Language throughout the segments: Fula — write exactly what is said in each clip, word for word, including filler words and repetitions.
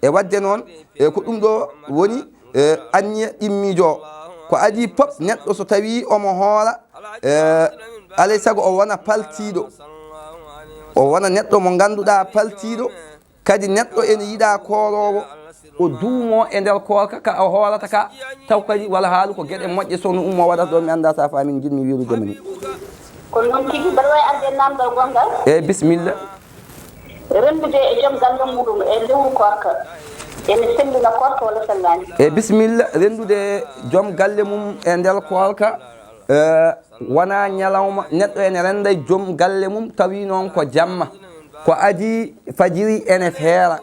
E waɗde noon, e ko ɗum ɗo woni, e, anniya ɗimmiijo o. Ko adii pop, neɗɗo so tawii omo hoora, e, alay sago o wona paltiiɗo. O wona neɗɗo mo ngannduɗaa paltiiɗo, kadi neɗɗo ene yiɗaa kooroowo, o duumoo e nder koorka ka o hoorata ka, taw kadi wala haalu ko geɗe moƴƴe sowno ummo waɗata ɗo, mi anndaa so a faami, njiɗmi wiirude ma ni. Ko noon tigi, mbaɗa waawi arde e naamndal gonngal? Eey, bisimilla. Renndude e joom galle muɗum e lewru koorka, ene sellina koorka walla sellaani? Eey, bisimilla, renndude joom galle mum e nder koorka, eh, wonaa ñalawma, neɗɗo ene rennda e joom galle mum, tawi noon ko jamma. Ko adii fajiri ene feera,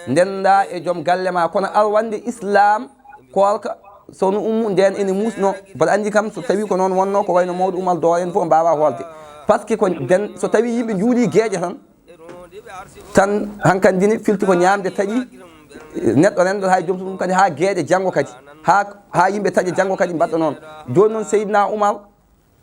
ndenndaa e joom galle ma, kono arwannde Islaam, koorka, sowno ummu ndeen ene muusnoo. Mbaɗa anndi kam, so tawii ko noon wonnoo, ko wayno Mawɗo Umar Doore en fof mbaawaa hoolde. Par ce que ko nden, so tawii yimɓe njuulii geeƴe tan, tan hankandi ne firti ko ñaamde taƴi, neɗɗo renndata hay joom suudu mum kadi haa geeƴe janngo kadi, haa, haa yimɓe taƴa janngo kadi mbaɗɗa noon. Jooni noon Seydina Umar,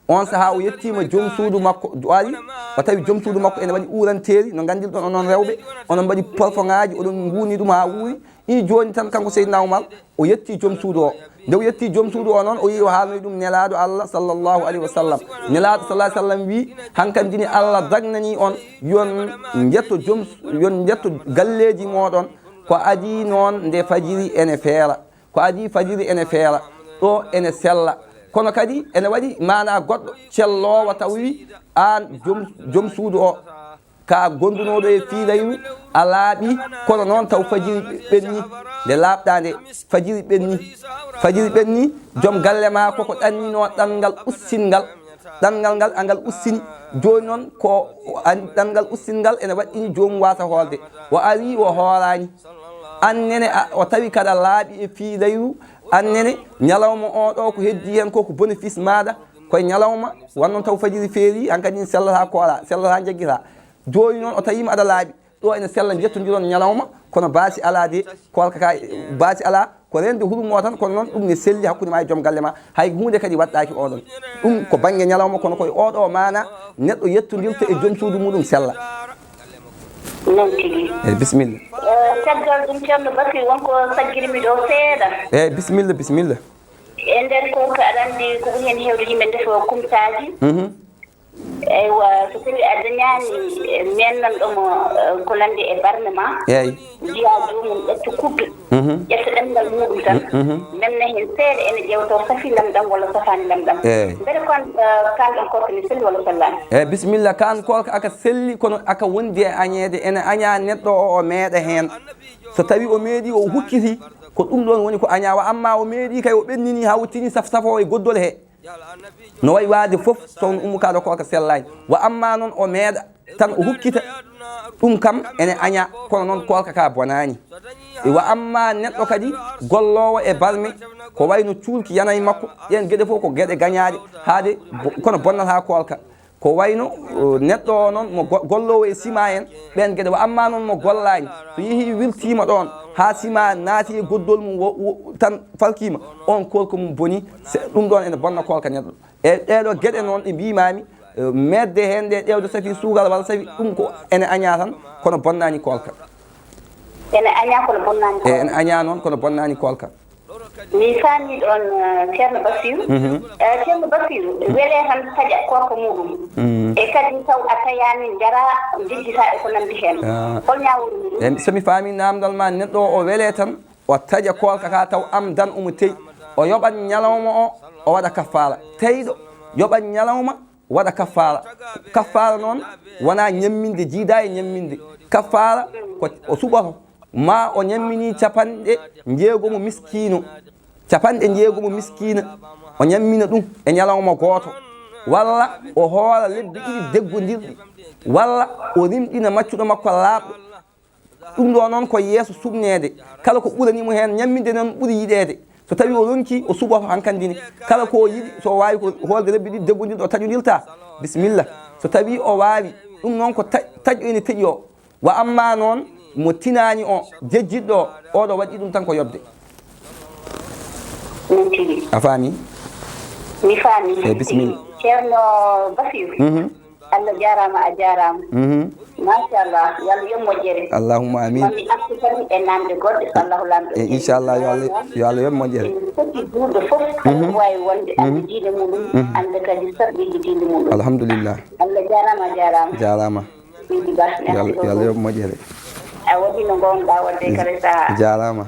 oon sahaa o yettiima joom suudu makko, o ari, o tawi joom suudu makko ene waɗi uuranteeri, no nganndirɗon onon rewɓe, onon mbaɗi porfoŋaaji, oɗon nguuni ɗum haa wuuri. Ii jooni tan kanko Seydina Umar, o yetti joom suudu o. Nde o yetti joom suudu o noon, o yii o haalnoyi ɗum Nelaaɗo Allah sallallahu alayhi wa sallam. Nelaaɗo sallallahu alayhi wa sallam wii, hankandi ne Allah dagnanii on, yon njetto joom, yon njetto galleeji mooɗon, ko adii noon nde fajiri ene feera. Ko adii fajiri ene feera, ɗo ene sella. Kono kadi ene waɗi maanaa goɗɗo, celloowo tawi aan joom, joom suudu o, ka gondunooɗo e fiirayru, a laaɓi, kono noon taw fajiri ɓenni, nde laaɓɗaa nde, fajiri ɓenni. Fajiri ɓenni, joom galle maa koko ɗanninoo ɗanngal ussinngal. Ɗanngal ngal, angal ussini. Jooni noon ko an-, ɗanngal ussinngal ene waɗɗini joomum waasa hoolde. O arii, o hooraani. Aan nene, a, o tawi kaɗa laaɓi e fiirayru. Aan nene, ñalawma o ɗo ko heddii heen ko, ko bénéfice maaɗa. Koye ñalawma, wonnoon taw fajiri feerii, hankadi sellataa kooraa, sellataa njaggitaa. Jooni noon o tawiima aɗa laaɓi. Ɗo ene sella, njettondiron ñalawma, kono baasi alaa de, koorka ka, baasi alaa, ko reende hurum o tan, kono noon ɗum ne selli hakkunde ma e joom galle ma, hay huunde kadi waɗɗaaki oɗon. Ɗum ko bannge ñalawma, kono koye oɗo maana neɗɗo yettondirta e joom suudu muɗum sella. Noon tigi. Eey, bisimilla. Eh, caggal ɗum, Ceerno Basiir, won ko saggirmi ɗo seeɗa. Eey, bisimilla, bisimilla. E nder koorka, aɗa anndi ko ɓuri heen heewde yimɓe ndefa kumtaaji. Mhm. Eywa, so tawii a dañaani, eh, meemnanɗo mo, eh, ko nanndi e barme ma, eey, mbiyaa joomum ƴetta kuddu, mhm, ƴetta ɗemngal muɗum tan, mhm, memna heen seeɗa, ene ƴeewtoo safii lamɗam walla safaani lamɗam. Eey. Mbele ko an, eh, kaan ɗoon koorka ne selli walla sellaani? Eey, bisimilla, kaan koorka aka selli, kono aka wondi e añeede, ene añaa neɗɗo o, o meeɗa heen. So tawii o meeɗii, o hukkitii, ko ɗum ɗoon woni ko añaa, wa amma o meeɗii kay, o ɓenninii haa o tinii saf safoo e goddol he. No wayi waade fof, so on ummu kaa ɗo koorka sellaani. Wa amma noon o meeɗa tan o hukkita, ɗum kam ene añaa, kono noon koorka ka bonaani. E wa amma neɗɗo kadi golloowo e barme, ko wayno cuurki yana e makko, ɗeen geɗe fof ko geɗe gañaaɗe, haade bo-, kono bonnataa koorka. Ko wayno, o, neɗɗo o noon mo go-, golloowo e sima en, ɓeen geɗe, wa amma noon mo gollaani, so yehii wirtiima ɗoon, haa sima naati e goddol mum, wo-, wo-, tan falkiima, on koorka mum bonii, se-, ɗum ɗoon ene bonna koorka neɗɗo. E ɗee ɗoo geɗe noon ɗe mbiimaami, e, meeɗde heen ɗe ƴeewde safi suukara walla safi ɗum ko ene añaa tan, kono bonnaani koorka. Ene añaa kono bonnaani koorka. E, ene añaa noon kono bonnaani koorka. Mi faamii ɗoon, eh, Ceerno Basiiru. Mhm. Eh, Ceerno Basiiru, mhm, welee tan taƴa koorka muɗum. Mhm. E kadi taw a tayaani, njaraa, njejjitaa e ko nanndi heen. Ah. Hol ñaawri muɗum? E, so mi faamii naamndal ma, neɗɗo o, o welee tan, o taƴa koorka ka taw am dan omo teyi. O yoɓan ñalawma o, o waɗa kaffaara. Teyɗo yoɓan ñalawma, waɗa kaffaara. Kaffaara noon wonaa ñamminde, jiidaa e ñamminde. Kaffaara ko o suɓoto. Ma o ñammini capanɗe njeegomo miskiino, capanɗe njeegomo miskiina, o ñammina ɗum e ñalawma gooto, walla o hoora lebbi ɗiɗi deggondirɗi, walla o rimɗina maccuɗo makko laaɓɗo. Ɗum ɗo noon ko yeeso suɓneede, kala ko ɓurani mo heen ñamminde noon ɓuri yiɗeede. So tawii o ronki, o suɓoto hankandi ne. Kala ko o yiɗi, so o waawi ko hoorde lebbi ɗiɗi deggondirɗi, o taƴondirta, bisimilla. So tawii o waawi, ɗum noon ko ta-, taƴo ene teƴi o. Wa amma noon mo tinaani o, jejjitɗo o, oɗo waɗi ɗum tan ko yoɓde. Noon tigi. A faami? Mi faami. Eey, bisimilla. Ceerno Basiiru. Mhm. Allah jaaraama, a jaaraama. Mhm. Machallah, yo Allah yoɓ moƴƴere. Allahumma amin. Mami arti kadi e nande goɗɗe, so Allahu lanɗo. E inchallah, yo Allah, yo Allah yoɓ moƴƴere. Ene foti juulɗo fof, kala ko wawi wonde, anda diine muɗum, anda kadi sarɗiji diine muɗum. Alhamdulillah. Allah jaaraama, a jaaraama. Jaaraama. Seydi Ba, merci beaucoup. Yo Allah yoɓ moƴƴere. A waɗi no ngoonɗa waɗde kala sahaa. Jaaraama.